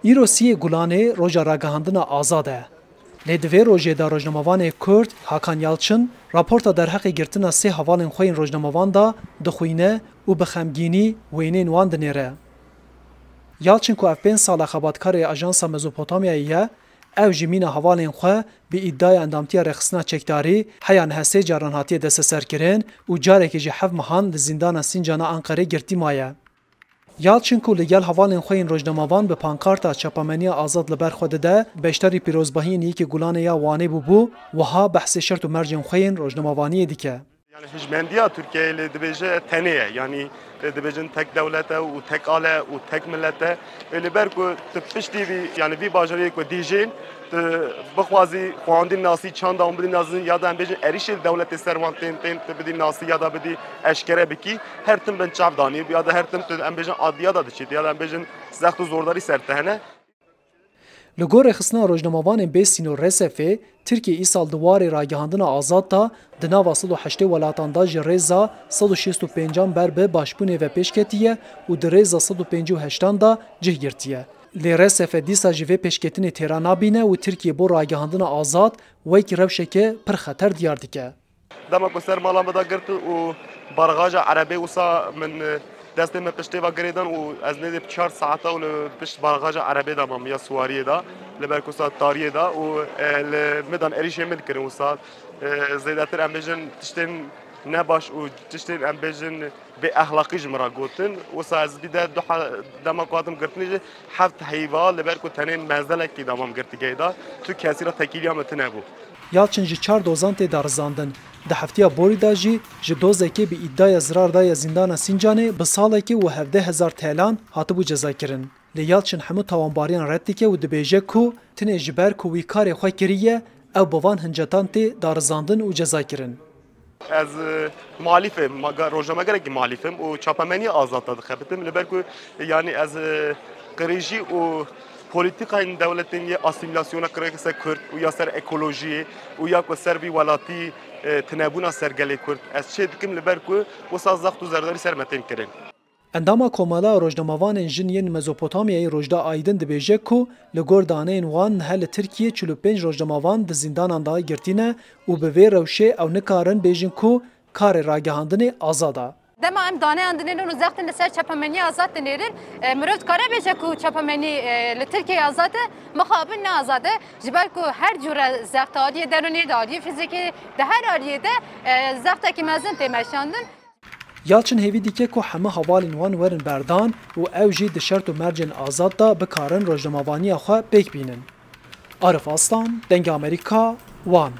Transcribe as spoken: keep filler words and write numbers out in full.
Îro siyê Gulanê roja ragihandina azad e. Lê di vê rojê de rojnamevanê Kurd Hakan Yalçin raporta derheqê girtina sê hevalên xwe yên rojnamevan de dixwîne û bi xemgînî wêneyên wan dinêre. Yalçin ku ev pênc sal e xebatkarê Ajansa Mezopotamyayê ye, ew jî mîna hevalên xwe bi îdiaya endamtiya rêxistina çekdarî heya niha sê caran hatiye desteserkirin û carekê jî heft mehan li zîndana Sîncana Anqerê girtî maye. Yalçin ku li gel hevalên xwe yên rojnamevan bi pankarta çapemeniya azad li ber xwe dide, beşdarî pîrozbahiyên Yekê Gulanê ya Wanê bûbû, wiha behsê şert û mercên xwe yên rojnamevaniyê dike. Yani hijmendiya Tirkiyeyê lê dibêje tenê ye. Yani, e, dibêjin tek dewlet e û tek ale û tek millet e. E, li ber ku tu piştî vî, yani vî bajarê ku dîjên, tu bixwazî xwendin nasî, çanda wan bidî nasî, ya da em bêjin êrîşê li dewletê ser wan tên, tên tu bidî nasî ya da bidî eşkere bikî, her tim bin çav danî, ya da her tim tu em bêjin adiya da diçît, ya da em bêjin zext û zordarî ser te hene. Li gor rêxistina rojnamevanên bê sînor R S F'ê, Tirkiye îsal di warê ragihandina azad de di nava sed û heştê welatan de ji rêza sed û şêst û pêncan ber bi başbûnê ve pêş ketiye û di rêza sed û pêncî û heştan de cih girtiye. Lê R S F dîsa jî vê pêşketinê têra nabîne û Tirkiye bo ragihandina azad wekî rewşeke pir xeter diyar dike. Dema ku ser mala min de girtin û barxaja Erebê wisa min, e, destê min piştê ve girêdan û ez nêzî çar saeta û li pişt barxaja Erebê de mam ya siwariyê de, li ber ku wisa tariyê de û, e, li min dan êrîşê min dikirin wisa, e, zêdetir em bêjin tiştên nebaş û tiştên em bêjin bê exlaqî ji min re gotin. Wisa ez bî de du he-, dema ku hatim girtinê jî heft heyva li ber ku tenê mezelekî de mam girtîgehê de tu kesî re tekîliya min tune bû. Yalçin ji çar dozan tê darizandin. Di heftiya borî de jî ji dozekê bi îdaya zirar daye zîndana Sîncanê bi salekê û hevdeh hezar telan hatibû cezakirin. Lê Yalçin hemû tawanbariyan red dike û dibêje ku tinê ji ber ku wî karê xwe kiriye, ew bi van hincetan tê darizandin û cezakirin. Ez, e, muhalîf im, ma-, ga-, rojnamegerekî muhalîf im û çapemeniya azad de dixebitim. Li ber ku, yanî ez, e, qirêjî û polîtîkayên dewletên yê asîmîlasyona kirêke ser Kurd û ya ser ekolojiyê û ya ku ser vî welatî, e, tinebûna ser gelê Kurd ez çê dikim, li ber ku wisa zext û zerdarî ser me tên kirin. Endama Komela Rojnamevanên Jin yên Mezopotamyayê Rojda Aydin dibêje ku li gor daneyên wan niha li Tirkiyê çil û pênc rojnamevan di zîndanan de girtî ne û bi vê rewşê ew nikarin bêjin ku karê ragihandinê azad e. Dema em daneyan dinêrin û zextin li ser çapemeniya azad dinêrin, e, mirov dikare bêje ku çapemeniya, e, li Tirkiyeyê azad e, mixabin ne azad e. Ji ber ku her cûre zext aliyê derûnê de, aliyê fîzîkî de, her aliyê de, e, zextekî mezin tê meşandin. Yalçin hêvî dike ku hemû hevalên wan werin berdan û ew jî di şert û mercên azad de bikarin rojnamevaniya xwe pêk bînin. Arif Aslan, Dengê Amerîka, Wan.